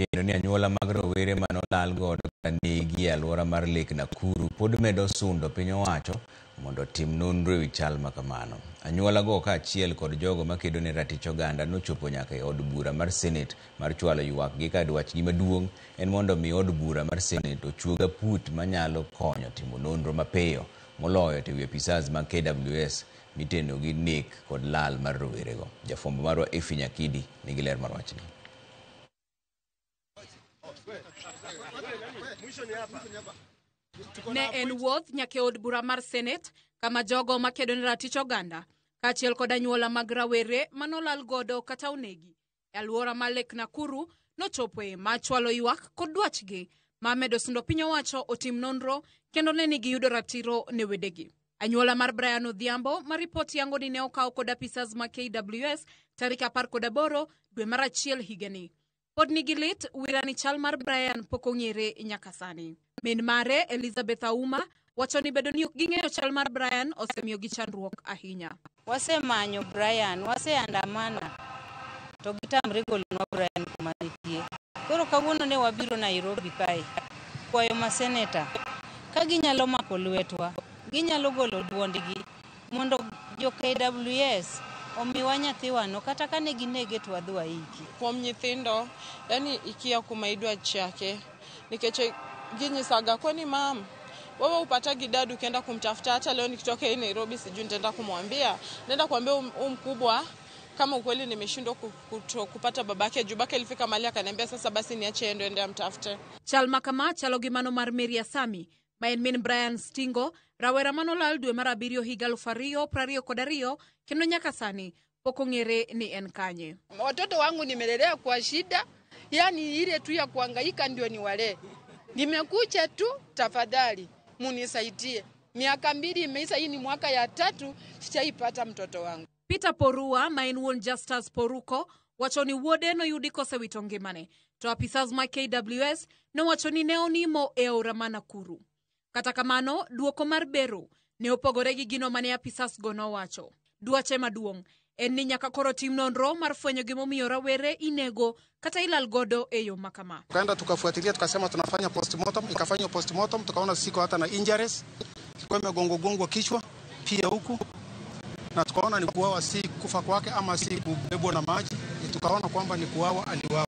Geno ni anyuola mag rowere manolal godo kata negi e alwora mar Lake Nakuru pod medo sundo piny owacho mondo otim nonro ewi chal ma kamano. Anyuola go kaachiel kod jogo makedo ne ratich oganda nochopo nyaka e od bura mar Senate mar chwalo ywakgi ka dwachgi maduong' en mondo mi od bura mar Senate ochuog aput manyalo konyo timo nonro mapiyo moloyo to ewi apisas mag KWS miteno gi nek kod lal mar rowerego. Jafwambo marwa Effie Nyakidi nigi ler mar wachni. Ne en wuoth nyaka e od bura mar Senate kama jogo makedo ne ratich oganda kaachiel kod anyuola mag rawere manolal godo kata onegi e alwora mar Lake Nakuru nochopoe ma chwalo ywak kod dwachgi ma medo sundo piny owacho otim nonro kendo ne ni giyudo ratiro ne wedegi. Anyuola mar Brian Odhiambo ma ripot yango ni ne okaw kod apisas mag KWS tarik 18 dwe mar achiel higani. Pod nigi lit wira ni chal mar Brian pok ong'ere nyaka sani. Min mare Elizabeth Auma wacho ni bedo ni ok ging'eyo chal mar Brian osemiyogi chandruok ahinya. Wasemanyo Brian, waseandamana to gitamre golonwa Brian kuma nitie. Koro kawuono ne wabiro Nairobi kae kwayo ma seneta ka ginyalo mako lwetwa, ginyalo golo duondgi mondo jo KWS omiwa nyathiwano kata kane ginege to wadhi waiki. Kuom nyithindo, yani ikia kuma idwa chake nikech ginyisaga kwani mam wewe upata gidadu ukienda kumtafuta, hata leo nikitoka hii Nairobi sijui nitaenda kumwambia, nenda kuambia mkubwa kama ukweli nimeshindwa kupata babake juu babake ilifika mahali akaniambia sasa basi niache endo ende amtafute. Chal ma kama chalo gi mano mar Mary Asami ma en min Brian Stingo, rawera manolal dwe mar abiriyo higa 2022 kendo nyaka sani pok ong'ere ni en kanye. Watoto wangu nimelelea kwa shida, yani ile tu ya kuhangaika ndio niwalee. Nimekuja tu, tafadhali munisaidie. Miaka 2 imeisha, hii ni mwaka ya 3 sijaipata mtoto wangu. Peter Porua ma en wuon Justus Poruko wacho ni wuode noyudi kosewito ngimane to apisas mag KWS nowacho ni ne onimo e aora ma Nakuru. Kata kamano, duoko mar bero ne opogore gi gino mane apisas go nowacho. Dwache maduong' en ni nyaka koro tim nonro mar fwenyo gimomiyo rawere inego kata ilal godo e yo makama. Tukaenda tukafuatilia, tukasema tunafanya postmortem, ikafanywa postmortem, tukaona siko hata na injuries, ilikuwa imegongwa kichwa pia huku, na tukaona ni kuuawa, si kufa kwake ama si kubebwa na maji, tukaona kwamba ni kuuawa, aliuawa.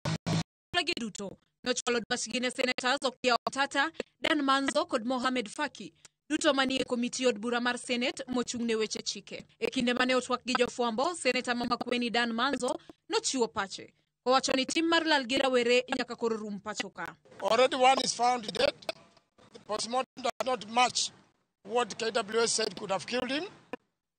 Duto nochwalo dwachgi ne senators Okiya Omtata, Dan Manzo kod Mohamed Faki duto manie komiti od bura mar Senate mochung' ne weche chike. E kinde mane otwak gi jofwambo, seneta ma Makueni Dan Manzo nochiwo pache kowacho ni tim mar lal gi rawere nyaka koro rum pacho ka. Already one is found dead. The postmortem does not match what KWS said could have killed him.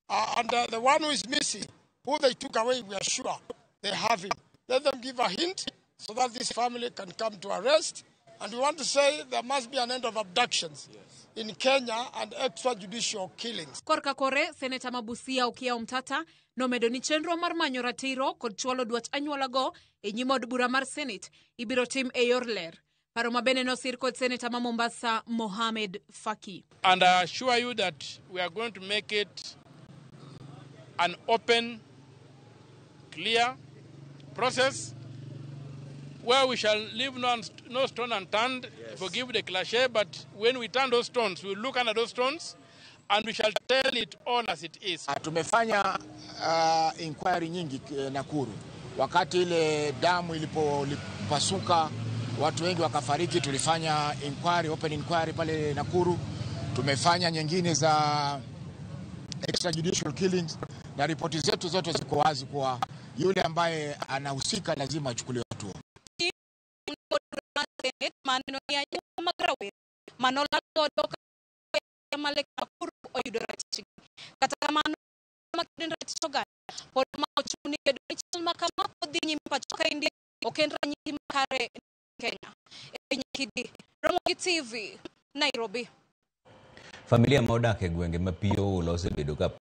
And the one who is missing, who they took away, we are sure they have him. Let them give a hint so that this family can come to arrest. And we want to say there must be an end of abductions in Kenya and extrajudicial killings. Korka kore, Seneta Mabusia Okiya Omtata nomedo ni chenro mar manyo ratiro kod chwalo dwach anyuolago e nyim od bura mar Senate ibiro tim e yor ler. Paro ma bende nosir kod Seneta ma Mombasa Mohamed Faki. And I assure you that we are going to make it an open, clear process where we shall leave no stone unturned. Yes. Forgive the cliche, but when we turn those stones, we look under those stones and we shall tell it all as it is. Tumefanya inquiry nyingi Nakuru. Wakati ile damu ilipopasuka, watu wengi wakafariki, tulifanya inquiry, open inquiry pale Nakuru. Tumefanya nyingine za extrajudicial killings, na ripoti zetu zote ziko wazi kuwa yule ambaye anahusika lazima achukuliwe hatua. Nairobi. Familia ma odak e gwenge ma pi oula osebedo ka